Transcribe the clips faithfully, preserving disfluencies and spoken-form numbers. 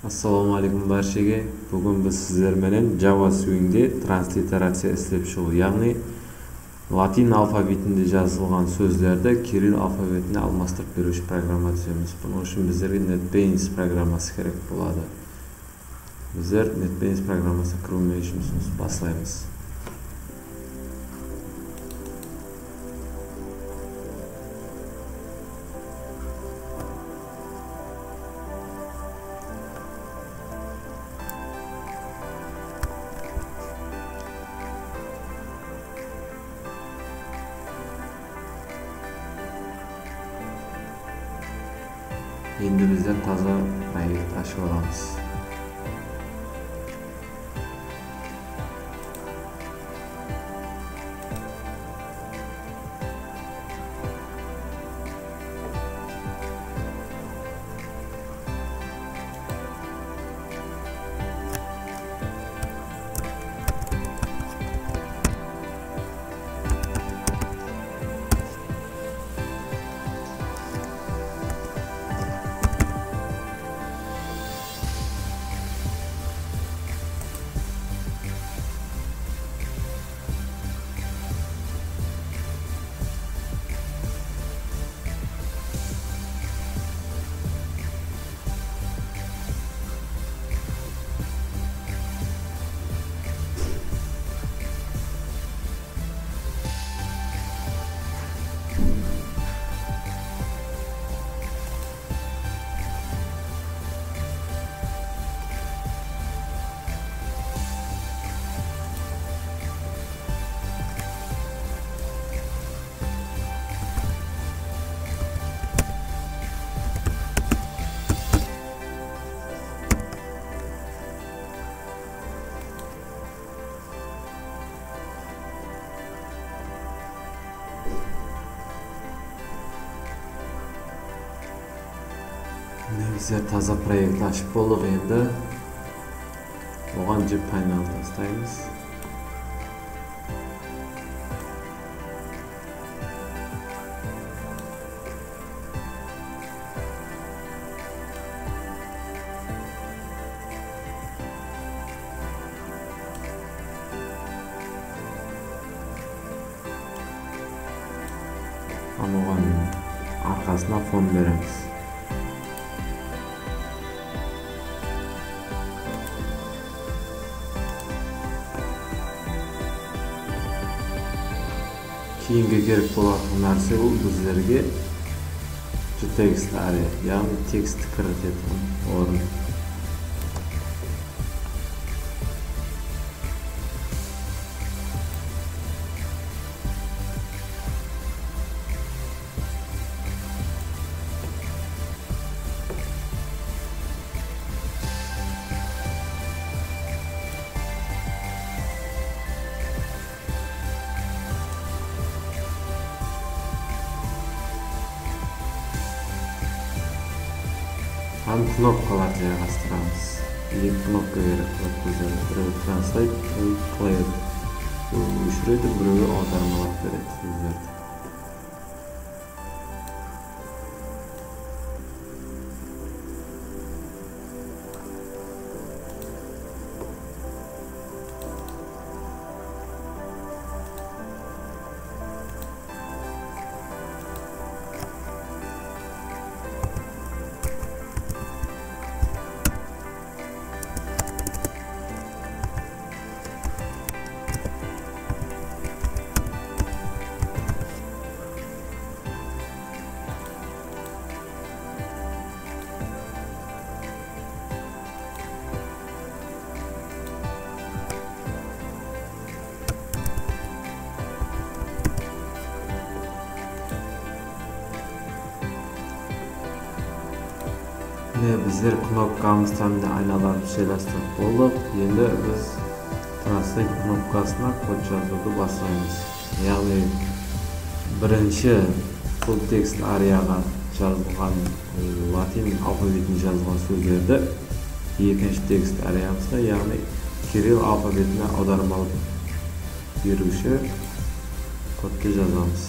Assalawma áleykum bárshege. Búgin biz sizler menen Java Swingde transliteraciya islep shıǵıw, yaǵnıy latin alfavitinde jazılǵan sózlerdi kiril alfavitine almastırıp beriwshi programma dúzemiz. Bunıń ushın bizlerge NetBeans programması kerek boladı. Bizler NetBeans programmasına kiriw menen jumısımızdı baslaymız. Endi bizler taza proekt ashıp alamız. Mine, bizler taza proekt ashıp boldıq endi. Oǵan jip paynal taslaymız. Hám oǵan arqasına fon beremiz. Keyingi kerek bolatuǵın nárse bul bizlerge JText area, yaǵnıy tekst kiritetuǵın orın. Hám knopkalar jayǵastıramız. Eki knopka kerek boladı bizlerge. Birewi translate, birewi play. Birewi óshiredi, birewi awdarmalap beredi sózlerdi. Mine, bizler knopkamızdı hám de aynalardı jaylastırıp boldıq. Endi biz translate knopkasına kod jazıwdı baslaymız. Yaǵnıy, birinshi full text areaǵa jazılǵan, e, latin alfavitine jazılǵan sózlerdi ekinshi text areamızǵa, yaǵnıy kiril alfavitine awdarmalıp beriwshi kodtı jazamız.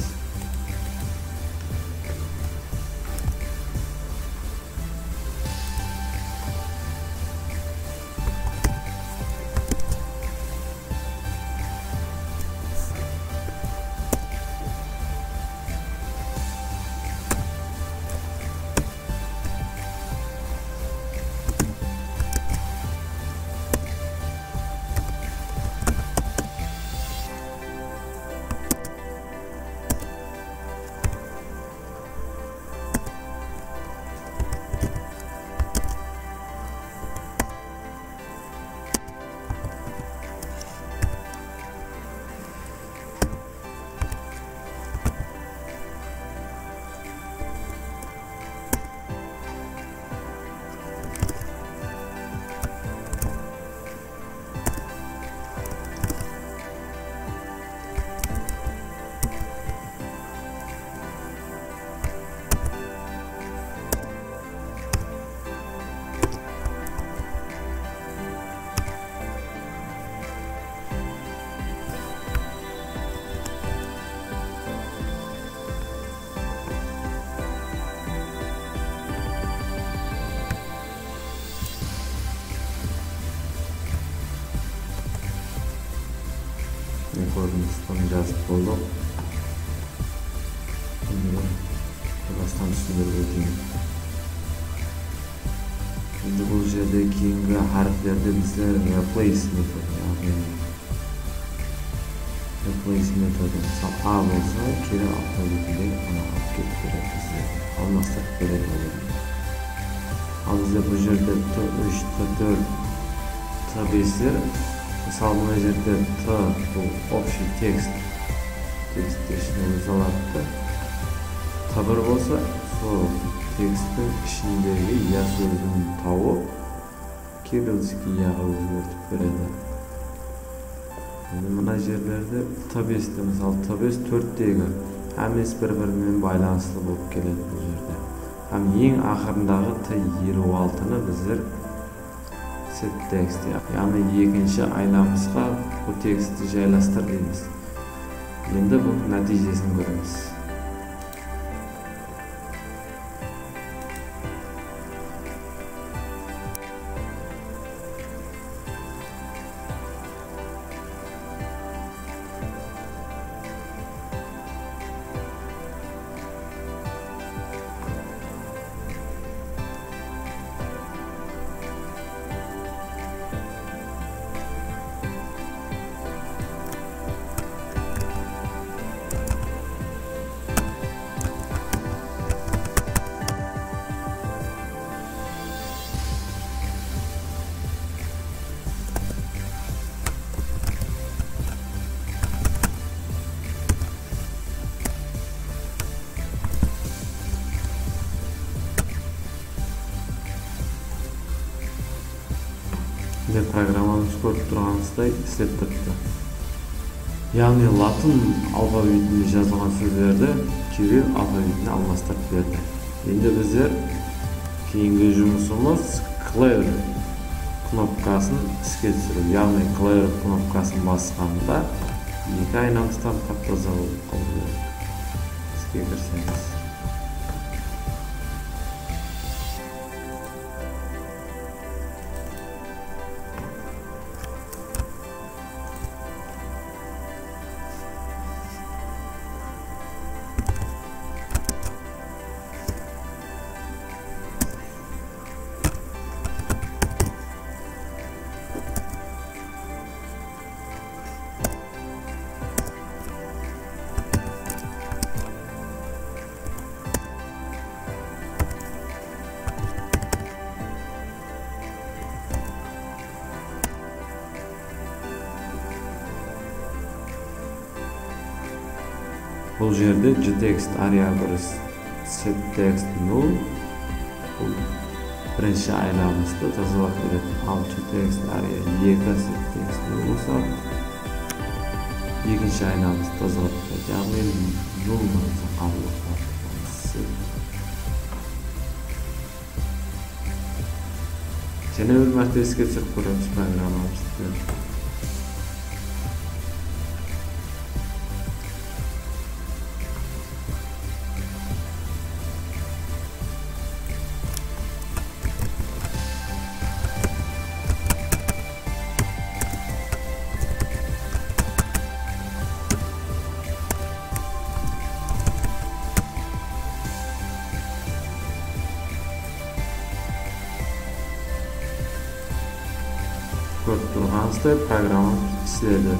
Kórinis, bunı jazıp boldıq. Endi bir bastan túsindirip óteyin. Endi bul jerde keyingi háriplerdi bizler replace metodı, yaǵnıy replace metodı, mısal, A bolsa, keri alfavitinde ana alıp kelip beredi bizlerge, almastırıp beredi olardı. Al bizde bul jerde T úsh, T tórt, T besler, mısal, mına jerde T, bul общий tekst, teksttiń ishine ózi aladı. T bir bolsa, sol teksttiń ishindegi ya sózin tawıp, kirillskiy yaǵa ózgertip beredi. Endi mına jerlerde T besti, mısal, T bes tórttegi, hámmesi bir-biri menen baylanıslı bolıp keledi bul jerde. Hám eń aqırındaǵı T eliw altını bizler set tekst, yaǵnıy ekinshi aynamızǵa bul tekstti jaylastır deymiz. Endi bunıń nátiyjesin kóremiz. Mine, programmamız kórip turǵanıńızday islep turıptı. Yaǵnıy latın alfavitinde jazılǵan sózlerdi kirill alfavitine almastırıp berdi. Endi bizler keyingi jumısımız clear knopkasın iske túsiriw. Yaǵnıy clear knopkasın basqanda eki aynamızdan tap-taza bolıp qaldı. Iske kirseńiz. Bul jerde jtekst ariyabir, settekst nul. Bul birinshi aynamızdı tazalap beredi. Al jtekst ariya eki, settekst nul bolsa, ekinshi aynamızdı tazalap beredi. Yaǵnıy nul mınaw qabıl. Jáne bir márte iske túsirip kóremiz programmamızdı. Kórip turǵanıńızday programmamız isledi.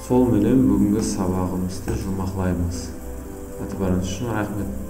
Sol menen búgingi sabaǵımızdı juwmaqlaymız. Itibarıńız ushın raxmet.